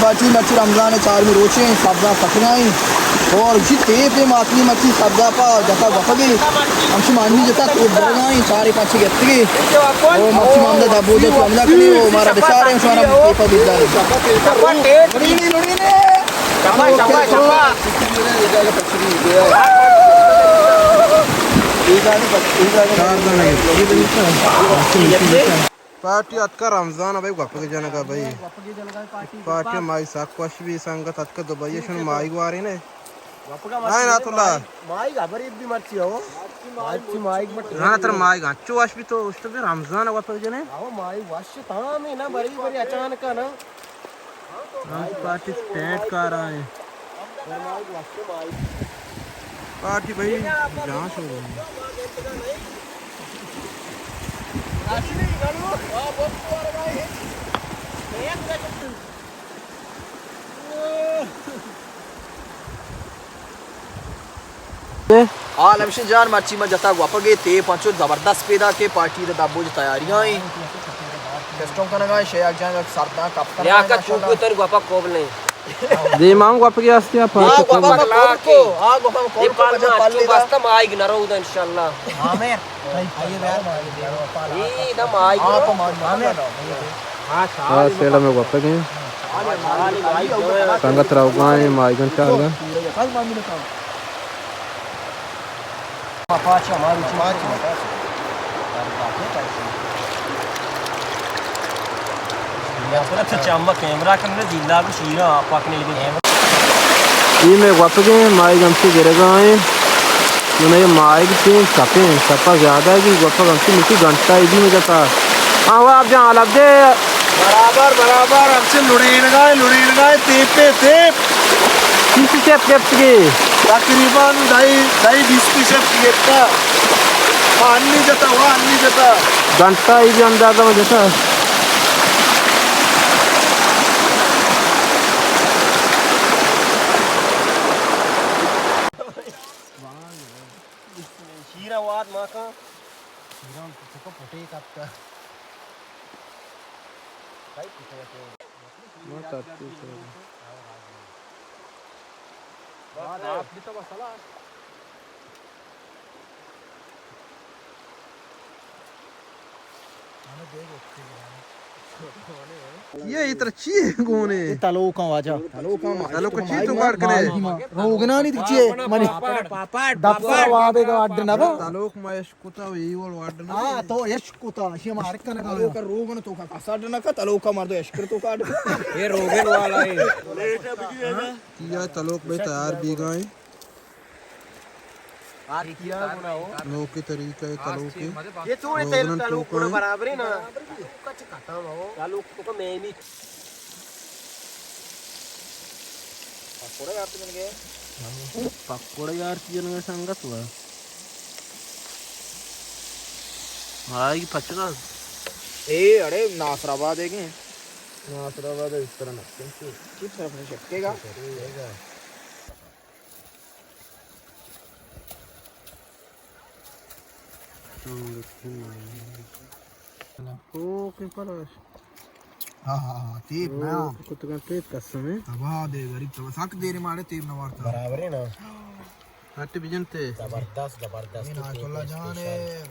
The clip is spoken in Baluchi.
پارٹی مرچی رمضان ءِ چارمی روچیں، سبزاں سکگائیں اور جی تیپ ءِ ماتنی مرچی سبزاں پہ جتا گپگے، ہمشی مانی جتا تیپ درگائیں، چارے پنچے گپتگے او مرچی مامدہ دبو جت حملہ کنی او مارا بچارے شمارا تیپا بیدار۔ پارٹی اتکا رمضان بھائی گپگ جنگا بھائی۔ پارٹی مائی سک وش بی سنگت اتکا دبئی شن مائی گوارے نے۔ ہاں نعمت اللہ۔ مائی خبر بھی مرچی ہو۔ مرچی مائی بٹ۔ ہاں تر مائی گانچو وش بی تو اشتو بی رمضان گپگ جنے۔ ہاں مائی وش تام ہے نا بری بری اچانک نا۔ ہاں پارٹی ٹینٹ کار آئے۔ پارٹی بھائی جہاں شو۔ حال ہمشی جان مرچی ما جتا گوپگے تیپ انچو زبردست پیدا کے پارٹی دا دبوج تیاریاں ہیں۔ سسٹم کنگا ہے، شے یک جان سرداں کپ کنگا ہے، لیاقت ماشاءاللہ۔ کوکو تر گوپا کوب نہیں۔ دیما ہم گوپگے ہستی، آ پارٹی گوپا کوب کو، آ گوپا کوب کو، پال ما پال اچو لیدا۔ بستا ما آئیگ نہ رو دا انشاءاللہ۔ عامر، آئیے بیار۔ ای دا ما آئیگ نہ رو۔ ہاں، سیڑا میں گوپگے۔ سنگت روگا ہیں، ما آئیگن چارگا۔ اے مئے گوپگیں، ماہیگ ہمچو گرگا ایں۔ چوناہا ماہیگ چین سپیں، سپا زیادہ بی، گوپگ ہمچو مٹی گھنٹہ ای بی مجتا۔ ہاں، وہ آپ جان حالت دے۔ برابر، برابر، ہمچو لڑینگا ایں، لڑینگا ایں، تیپے تیپ۔ چیچی شپ گپتگی؟ تقریباً دائی، دائی بیستی شپ گپتا۔ ہاں، انی جتا، وہ انی جتا۔ گھنٹہ ای بی اندازہ مجتا۔ شیرا واد ماکا۔ شیرا چکا پٹے کپتا۔ ما ترتیب سے۔ یہ اتر چی ہے گونے؟ یہ تلوکاں واجہ۔ تلوکاں ما-، تلوک چی تو کاٹ کنے؟ روگنانی تو چی ہے؟ منی پاپڑ، دفعہ وابے کا اڈ نہ با۔ تلوک ما کتا وی وڑ واڈ نہ۔ ہاں، تو عشق کتا، شی ما ہر کن کا۔ تلوک روگن تو کا کسا اڈ نہ کا، تلوک مردو عشق تو کا اڈ۔ یہ روگن والا ہے۔ یا تلوک بے تیار بیگا ہیں۔ نوکی طریقہ ہے تلوکی۔ یہ تو روگن تلوک برابر ہے نا۔ تلوک تو کا میں بھی پکوڑا یار تو جنگے۔ پکوڑا یار تو جنگے سنگت ہوا۔ آئی پچگا۔ اے اڑے ناصر آباد ہے کہ؟ ناصر آباد ہے اس طرح نہ۔ چپ طرف نہیں شکے گا۔ او، کہ پلاش۔ ہاں، ہاں، ہاں، تیپ او، نہ۔ کتگاں تیپ قسم ہے۔ تباہ دے، غریب تباہ۔ سک دیر مارے تیپ نہ وارتا۔ برابر ہے نا۔ ہٹ بجن تے۔ زبردست، زبردست۔ یہ نعمت اللہ جان ہے۔